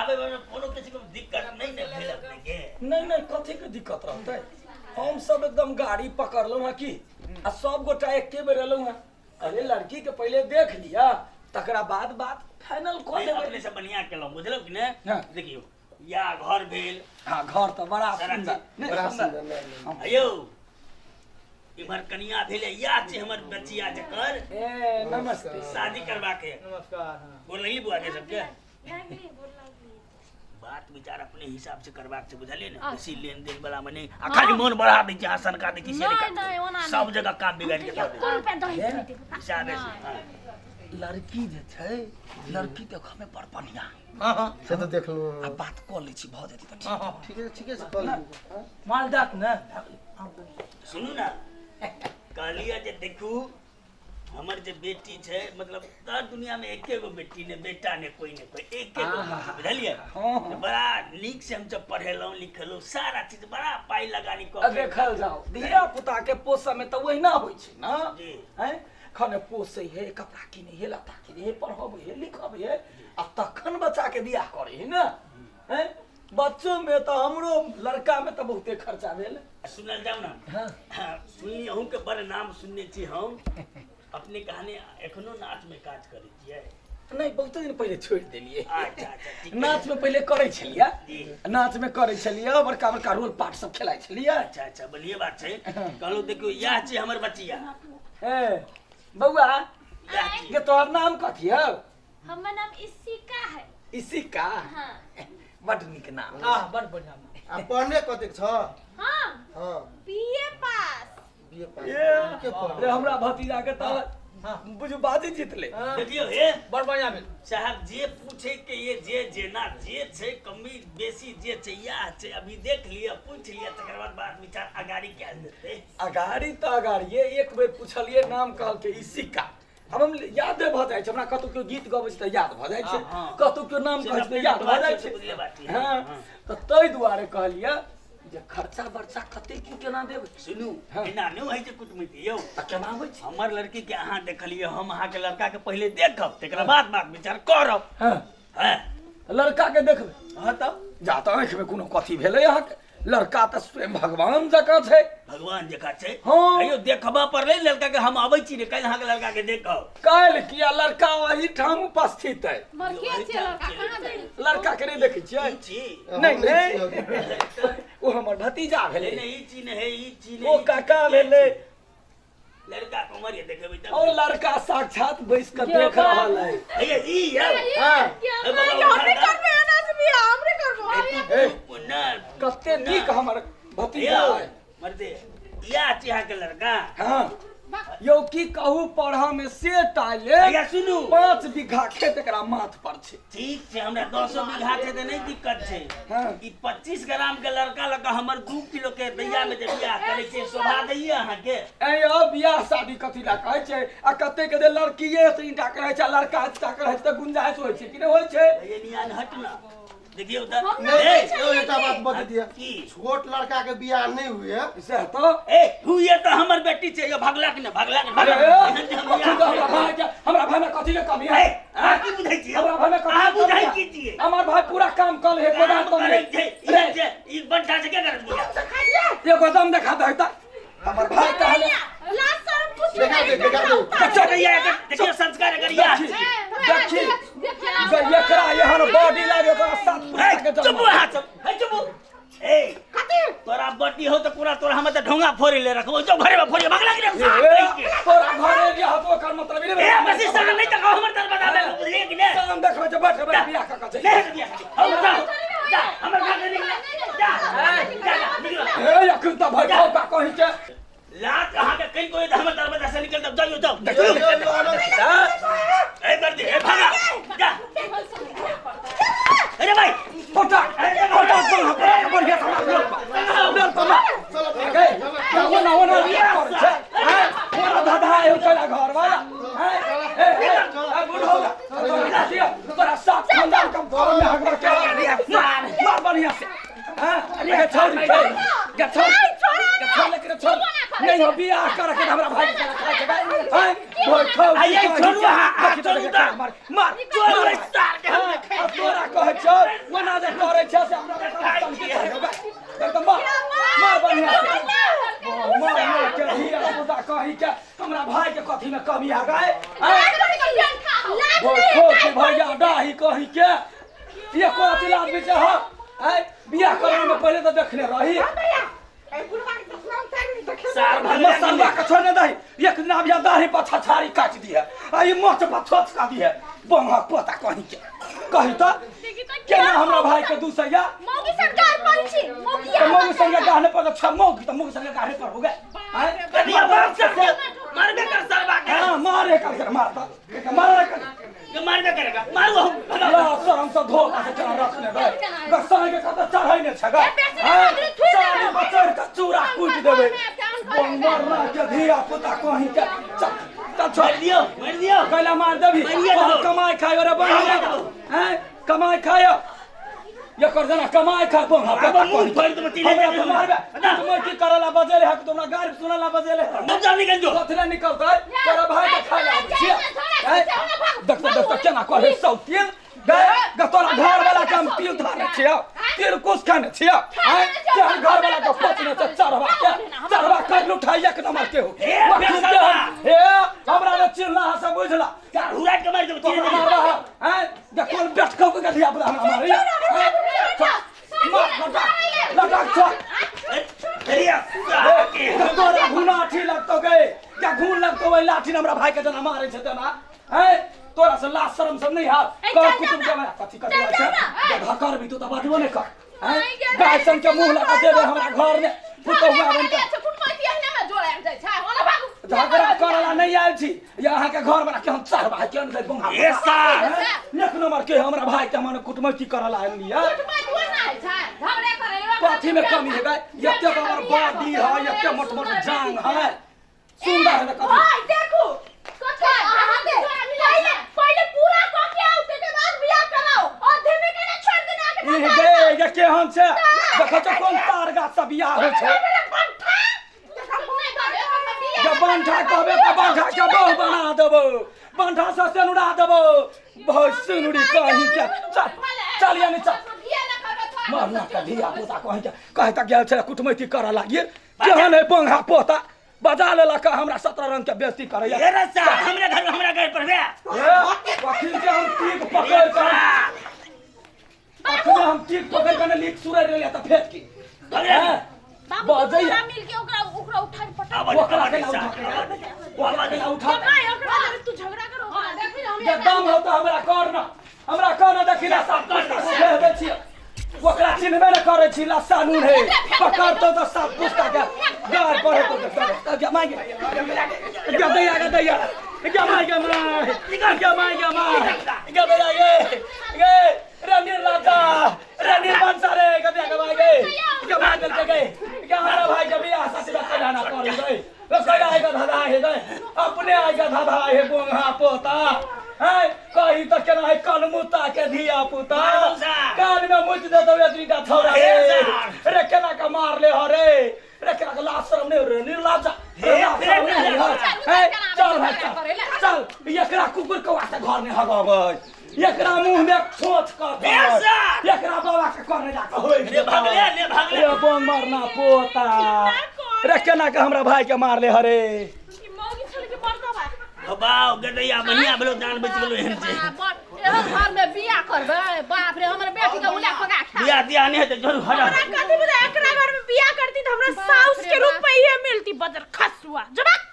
आबे में कोनो किसी को दिक्कत नहीं ने भेल अपने के? नहि नहि, कथी के दिक्कत रहतै? हम सब एकदम गाड़ी पकड़लहुँ हँ की, आ सब गोटा एके बेर एलहुँ हँ। अरे लड़की के पहिले देख लिअ, तकरा बाद बात फाइनल कऽ नहीं, देबै। अपने से बढ़िया केलहुँ, बुझलहुँ कि ने? हाँ। देखियौ, या घर भेल। हाँ, घर तऽ बड़ा सारा सुंदर। चीज। नहि, बड़ा सुंदर। सुंदर, नहीं, नहीं। अयौ, इम्हर कनिया भेलै, या छै हमर बचिया जकर ए नमस्ते। शादी करबा के। नमस्कार। हाँ। गोर लगली बुआ के सबके। लागली, गोर लागली। बात विचार अपने हिसाब से करबाक छै, बुझलियै ने? अच्छा। बेसी लेन देन वाला में नहि, आ खाली मोन बढ़ा दै छै, अहाँ सनका दै छै से नहि, नहि नहि, ओना काज। सब नहि। जगह काम बिगाड़ि के धऽ दै एको छै। रुपया दही नहि देबौ। हिसाबे से, हाँ। लड़की जे छै, लड़की देखऽ में बड़ बढ़िया। हाँ हाँ से तऽ देखलहुँ। आ बात कऽ लै छी, भऽ जेतै तऽ ठीक। हाँ हाँ ठीके ठीके छै, कऽ लियौ। हाँ? माल जात ने। सुनू ने, कहलियै जे देखू, हमर जे बेटी छै, मतलब दर दुनिया में एके गो बेटी, ने बेटा ने कोई ने कोई, एके गो बेटी, बुझलियै? हाँ, हाँ। तऽ बड़ा नीक से हमसब पढ़ेलहुँ लिखेलहुँ, सारा चीज बड़ा पाइ लगानी कऽ आ के। देखल जाओ, धिया पुता के पोसऽ में तऽ ओहिना होइ छै ने। जी। हैं, खने पोसै है, कपड़ा किनै है, लत्ता किनै है, पढ़बै है, लिखबै है, आ तखन बच्चा के बियाह करै है ने। हैं, बच्चो में तऽ हमरो लड़का में तऽ बहुते खर्चा भेल। आ सुनल जाउ ने। हाँ। हाँ, सुनली अहूँके बड़ नाम सुनने छी हम अपने। कहानी एखनो नाच में काज करै छियै? नहि, बहुते दिन पहिले छोड़ि देलियै। अच्छा अच्छा, ठीक। नाच में पहिले करै छलियै। जी। नाच में करै छलियै, बड़का बड़का रोल पार्ट सब खेलाइ छलियै। अच्छा अच्छा, बढ़िए बात छै। कहलहुँ देखियौ, इएह छै हमर बचिया। ए बौआ। इएह छी। के तोहर नाम कथी हौ? हमर नाम इशिका है। इशिका? हाँ। बड नीक नाम। हाँ, बड़ बढ़िया नाम। आ पढ़ने कतेक छ? हाँ। हाँ। बीए पास। बीए पास। ए, के पढ़ रे हमरा भतीजा के तऽ हाँ। बुझू बाजी जीतले। हाँ, देखियौ हे। बड़ बढ़िया भेल। साहब, जे पूछे के ये जे जेना जे छै, कमी बेसी जे छै, इएह छै। अभी देख लिअ, पूछि लिअ, तकर बाद बात विचार अगाड़ी कयल जेतै। अगाड़ी तऽ अगाड़िए, एक बेर पुछलियै नाम, कहलकै इशिका। आब हम यादे भऽ जाइ छै हमरा, कतहु केओ गीत गबै छै तऽ याद भऽ जाइ छै, हाँ, हाँ। कतहु केओ नाम से कहै छै तऽ अपने याद भऽ जाइ बात छै, बुझले बात छै। छै। हँ हाँ। तऽ ताहि दुआरे कहलियै जे खर्चा बर्चा कते की केना देबै। सुनू। हाँ। एना नहि होइ छै कुटुमैती यौ। तऽ केना होइ छै? हमर लड़की के अहाँ देखलियै, हम अहाँके लड़का के पहिले देखब, तकरा बाद बात विचार करब। हँ। हँ। लड़का के देखबै? हँ तब। जा तऽ आँखिमे कोनो कथी भेलै अहाँके? लड़का तऽ स्वयं भगवान जकाँ छै। भगवान जकाँ छै? हाँ। अयो देखबा पड़लै लड़का के। हम अबै छी रे काल्हि, अहाँके लड़का के देखब। काल्हि किया, लड़का ओहिठाम उपस्थित है। मरके छै लड़का, कहाँ देखै? लड़का के नहि देखै छियै? ई छी? नहि नहि, ओ हमर भतीजा नहि भेलै। नहि, ई छी नहि, ई छी नहि। ओ काका भेलै। लड़का के उमर ये देखबै तब। और लड़का साक्षात बैस कऽ देख रहल है। हे ई यौ। हाँ। हे बाबा, उठा हमरे दा। करबे एना से बियाह, हमरे करबो। ए, ना कते नीक हमर भतीजा यौ है। मर्दे, इएह छी अहाँके लड़का? हाँ यौ, की कहू, पढ़ऽ में से टाइले। भैया सुनू। 5 बीघा खेत एकरा माथ पर छै। ठीक छै, हमरा 10 बीघा छै तऽ नहि दिक्कत छै। हाँ। ई 25 ग्राम के लड़का लऽ कऽ हमर 2 किलो के दैया में जे बियाह करै छै, शोभा दैये अहाँके? ऐ यौ, बियाह शादी कथी लए कहै छै? आ कते के जे लड़किए एतनी टा के रहै छै आ लड़का एतनी टा के रहै छै तऽ गुंजाइश होइ छै कि नहि होइ छै? भैया नियान हट ना, देखियौ तऽ। नहीं, ए, यौ, एकटा बात बता दिअ। की? छोट लड़का के बियाह नहीं हुए। सएह तऽ। ए हुए तऽ हमर बेटी छै यौ, भगलक ने, भगलक ने, अरे भगलक ने। एहन जे हम कथी बियाह तऽ हमरा भाय के, हमरा भाय में कथी के कमी है? ए, अहाँ की बुझै छियै? हमरा भाय में कथी अहाँ के कमी बुझै है? की छियै? हमर भाय पूरा काम कल है, कोदार काम कम करै है। छै, ई जे ई बंठा से के करत बियाह? एगो दम देखा दे तऽ हमर भाय कहले। लाज शरम कुछ देखा दे, देखा दे। अच्छा। देखिए देखिए, संस्कार एकर इएह देखी छै। देखी गे, एकरा एहन बॉडी लागे ओकरा सात ए, पुत्र के जन्म। चुप अहाँ सब, हे चुप। ए तोरा बड्डी हो तऽ पूरा तोरा हम तऽ ढोंगा फोड़े ले रखबो, जो घरे में फोड़िए, भगला कि ए, तोरा घरे जे हतो ओकर मतलब ई ए नहि। बस इस तरह नहीं तऽ हमर तर बता दे, बुझलिए कि नहि? शाम देखबै जे बैठ बैठ बियाह कऽ कऽ नहीं हेतै बियाह। हम जा जा, हमर घर से निकल जा, जा जा, निकल। ए अखन तऽ भाय का कहीं के लात अहाँके कहीं कोई तऽ हमर दरवाजा से निकल तब जाइयो, जाओ। यौ, यौ, यौ, आनंद। ए कर दे, ए भागा जा। अरे भाई फटा फटा बढ़िया बढ़िया समाज लड़ पर मार। चलो। गे ओना ओना करै छै हैं, ओना धधा एहो कला घर वाला हैं। ए ए ए बुढ़ौला, तोरा दिया, तोरा सात खानदान कम घर में हगबर के मार मार बढ़िया से। हैं, अरे छोड़ छोड़ गे, छोड़ गे, छोड़ लेकिन छोड़ नहीं हो। बियाह कर के हमरा भाई के खाए के हैं, बैठो। आइए, छोड़ू अहाँ। देखी चलू तऽ तऽ। मार मार चलू मार। सार के हम आ तोरा कहै छौ ओना जे करै छै से हमरा एकदम मार मार बढ़िया से। मार मार के धिया पुता कही के हमरा भाई के कथी में कमी आ गए के भैया डाही कही के ये को अति आदमी छै ह आय बियाह करने में पहले तो देखने रही सार भगला मसलवा के छोड़ने दही एक दिन अभिया दाढ़ी पर छछारी काट दी है आ ई मोच पर छोच का दी है बंगा पोता कहीं के कही तो केना हमरा भाई के दूसैया मौगी सरकार पर छी मौगी तो मौगी संगे गाहने पर तो छह मौगी तो मौगी संगे गाहने पर हो गए आय कनिया बाप सर के मारबे कर सरबा के हाँ मारे कर कर मार तो मारे कर ये मारबे करेगा मारू हम ला शरम से धोखा से चढ़ा रखने गए गसाई के कत चढ़ाई ने छगा सारी बचर के चूरा कूट देबे मरना के धिया पुता कहीं के चल चल छोड़ मार दियो मार दियो कैला मार देबी मारिए देबो। कमाई खाय रे बढ़िया हैं कमाई खाय एकर जना कमाई खा बंगा आब मुंह फोड़ देबो, तीने हमरा के तो मारबे तुम की करला बजेले हक तुमरा गाड़ी सुनला बजेले मुंह जान निकल जो कथले निकलतै तोरा भाई के खाय ला छिया देख देख देख केना कहै सौ तिल गए ग तोरा घर वाला के हम तिल धारे छिया तिल कुछ खाने छिया हैं तेहर घर वाला के पचने से चढ़वा के चढ़वा कर लुठाई एक नंबर के हो हे, वकील के हम- हे हमरा ने चिल्ला से बुझला चार हुरा के मार देबो तोरा तीने मारबा है हैं देख कोन बैठ के के धिया पुता हमरा मारे मार लटा लटा छोड़ अरे सार के तोरा घुनाठी लगतो गे क्या घून लगतो वही लाठी ने हमरा भाई के जना मारे छै तना हैं तोरा से लाज शरम सब नहीं हाथ ए, कर चल कुटुम जा के ना। मैं कथी कथी चल जा ना। गधा कर भी तू तो बाजबो नहीं कर हैं नहीं गे, गाय सन के मुंह लगा देबे हमरा घर में पुतहुआ बन के झगड़ा करला नहीं आयल छी या अहाँ के घर बना के हम चार भाई के अंदर बंगा ए सार एक नंबर के हमरा भाई के मन कुटमैती करला आयल लिया कथी में कमी है गए एते हमर बॉडी है एते मोट मोट जांग है सुंदर है कथी भाई देखू कथी अहाँ के पहिले पहिले पूरा क के आउ तकर बाद बियाह कराओ आधे में केना छोड़ देना के ई गे ये केहन छै देखो तो कोन तार गाछ से बियाह होइ छै जब बंठा कहबे तऽ बंठा के बहु बना देबो बंठा से सेनुरा देबो बहुत सेनुरी कहीं के चल चल या नहीं चल मरना के धिया पुता कहीं के कहे तक गेल छलै कुटमैती करऽ लागिए केहन है बंघा पोता बजा लेलक हमरा 17 रंग के बेइज्जती करैया ए रे सार हमरा घर हमरा घर पर बे ए, वकील के हम तीक पकड़ कर अखने हम तीक पकड़ के लीक सुरे रहले तऽ फेंक की भगले। बाबू बजैया। तोरा मिल के ओकरा ओकरा उठा के पटा आवाज ओकरा आवाज केना सार उठा ओकरा केना उठा नहीं ओकरा अरे तू झगड़ा करो जे दम हो तऽ हमरा कर ना हमरा कर ना देखी ला सात पुस्ता दे दै छियै ओकरा चिन्हबे ने करै छी लस्सा नून है पकड़तो तऽ सात पुस्ता के गार पड़े तो गे माय गे गे दैया गे दैया गे माय गे माय गे माय गे माय गे दैया गे गे रे निर्लज्जा रे निर्वंश रे गे दैया गे माय गे गे माय गे गे गे हमरा भाई के बियाह ससुर के ना करी गए कैला आएगा धाधा हे गए अपने आएगा धाधा हे बोंगा पोता हैं कही तऽ केना है कनमुता के धिया पुता कान में मुच देतौ एतनी टा छौड़ा रे रे केना के मार ले ह रे रे केना के लाज शरम नहीं रे निर्लज्जा रे लाज शरम नहीं है हैं चल भाई चल चल एकरा कुकुर के वास्ते घर नहीं हगबै एकरा मुंह में छोच कर हे सर! एकरा बाबा के करने जाके होय रे भागले ने भागले रे बोंग मारना पोता रे केना के हमरा भाई के मारले हरे ई मौगी छल के मरदा बा बाबा गदैया बढ़िया भेलो जान बचि गेलो एहन छै घर में बियाह करबै बाप रे हमर बेटी के उला पका खा बियाह तियाह नहि हेतै जरूर हटा हमरा कथी बुझा एकरा घर में बियाह करती त हमरा साउस के रुपये मिलती बजर खसुआ जबक